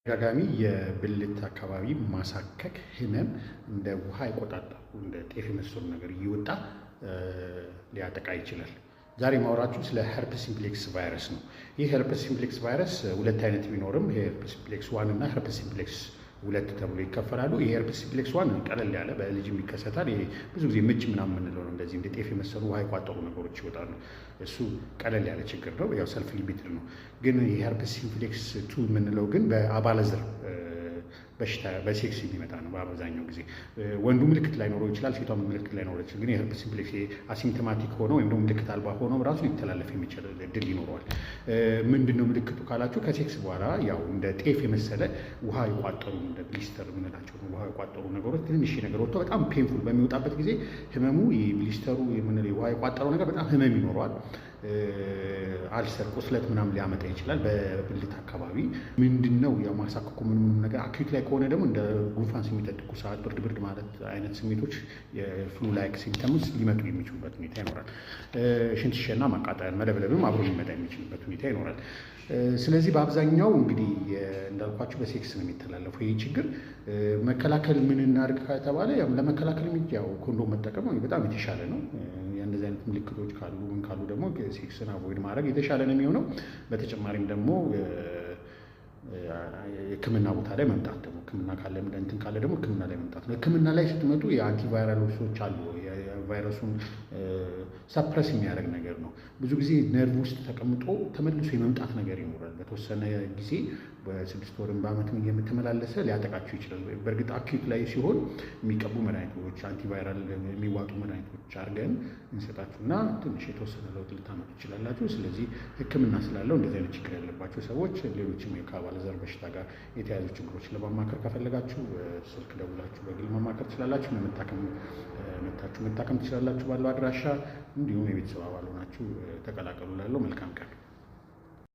ተደጋጋሚ የብልት አካባቢ ማሳከክ ህመም፣ እንደ ውሃ የቆጣጠሩ እንደ ጤፍ የመሰሉ ነገር እየወጣ ሊያጠቃ ይችላል። ዛሬ ማውራችሁ ስለ herpes simplex virus ነው። ይህ herpes simplex virus ሁለት አይነት ቢኖርም herpes simplex 1 እና herpes simplex 2 ተብሎ ይከፈላሉ። ይሄ herpes simplex 1 ቀለል ያለ በልጅም ይከሰታል። ይሄ ብዙ ጊዜ ምች ምናምን የምንለው ነው። እንደዚህ እንደ ጤፍ የመሰሉ ውሃ የቋጠሩ ነገሮች ይወጣሉ። እሱ ቀለል ያለ ችግር ነው። ያው self limited ነው። ግን ይሄ herpes simplex 2 የምንለው ግን በአባለዘር በሽታ በሴክስ የሚመጣ ነው። በአብዛኛው ጊዜ ወንዱ ምልክት ላይኖረው ይችላል፣ ሴቷም ምልክት ላይኖረው ይችላል። ግን የ herpes simplex asymptomatic ሆኖ ወይም ደግሞ ምልክት አልባ ሆኖ ራሱ ሊተላለፍ የሚችል እድል ይኖረዋል። ምንድን ነው ምልክቱ ካላችሁ፣ ከሴክስ በኋላ ያው እንደ ጤፍ የመሰለ ውሃ የቋጠሩ፣ እንደ blister የምንላቸው ውሃ የቋጠሩ ነገሮች፣ ትንንሽ ነገር ወጥቶ በጣም painful፣ በሚወጣበት ጊዜ ህመሙ፣ blister ኡ የምንለው ውሃ የቋጠረው ነገር በጣም ህመም ይኖረዋል። Ulcer፣ ቁስለት ምናምን ሊያመጣ ይችላል። በብልት አካባቢ ምንድን ነው ያው ማሳከኩ ምን ምንም ነገር፣ acute ላይ ከሆነ ደግሞ እንደ ጉንፋን ስሜት፣ ትኩሳት፣ ብርድ ብርድ ማለት አይነት ስሜቶች፣ የ flu like symptoms ሊመጡ የሚችሉበት ሁኔታ ይኖራል። ሽንት ሲሸና ማቃጠል፣ መለብለብም አብሮ ሊመጣ የሚችልበት ሁኔታ ይኖራል። ስለዚህ በአብዛኛው እንግዲህ እንዳልኳችሁ በሴክስ ነው የሚተላለፈው ይህ ችግር። መከላከል ምን እናድርግ ከተባለ፣ ያው ለመከላከል ያው ኮንዶም መጠቀም በጣም የተሻለ ነው። እንደዚህ አይነት ምልክቶች ካሉ ምን ካሉ ደግሞ sex ን avoid ማድረግ የተሻለ ነው የሚሆነው። በተጨማሪም ደግሞ ሕክምና ቦታ ላይ መምጣት፣ ደግሞ ሕክምና ካለ፣ እንትን ካለ ደግሞ ሕክምና ላይ መምጣት ነው። ሕክምና ላይ ስትመጡ የ antiviral ኦች አሉ። ቫይረሱን suppress የሚያደርግ ነገር ነው። ብዙ ጊዜ ነርቭ ውስጥ ተቀምጦ ተመልሶ የመምጣት ነገር ይኖራል። በተወሰነ ጊዜ፣ በ6 ወርም በዓመትም እየተመላለሰ ሊያጠቃችሁ ይችላል። በእርግጥ acute ላይ ሲሆን የሚቀቡ መድኃኒቶች፣ antiviral የሚዋጡ መድኃኒቶች አድርገን እንሰጣችሁና ትንሽ የተወሰነ ለውጥ ልታመጡ ትችላላችሁ። ስለዚህ ሕክምና ስላለው እንደዚህ አይነት ችግር ያለባቸው ሰዎች፣ ሌሎችም ከአባለዘር በሽታ ጋር የተያያዙ ችግሮች ለማማከር ከፈለጋችሁ ስልክ ደውላችሁ በግል ማማከር ትችላላችሁ። ለመታከም መታችሁ መታከም ትችላላችሁ ባለው አድራሻ። እንዲሁም የቤተሰብ አባል ሆናችሁ ተቀላቀሉ። ላለው መልካም ቀን።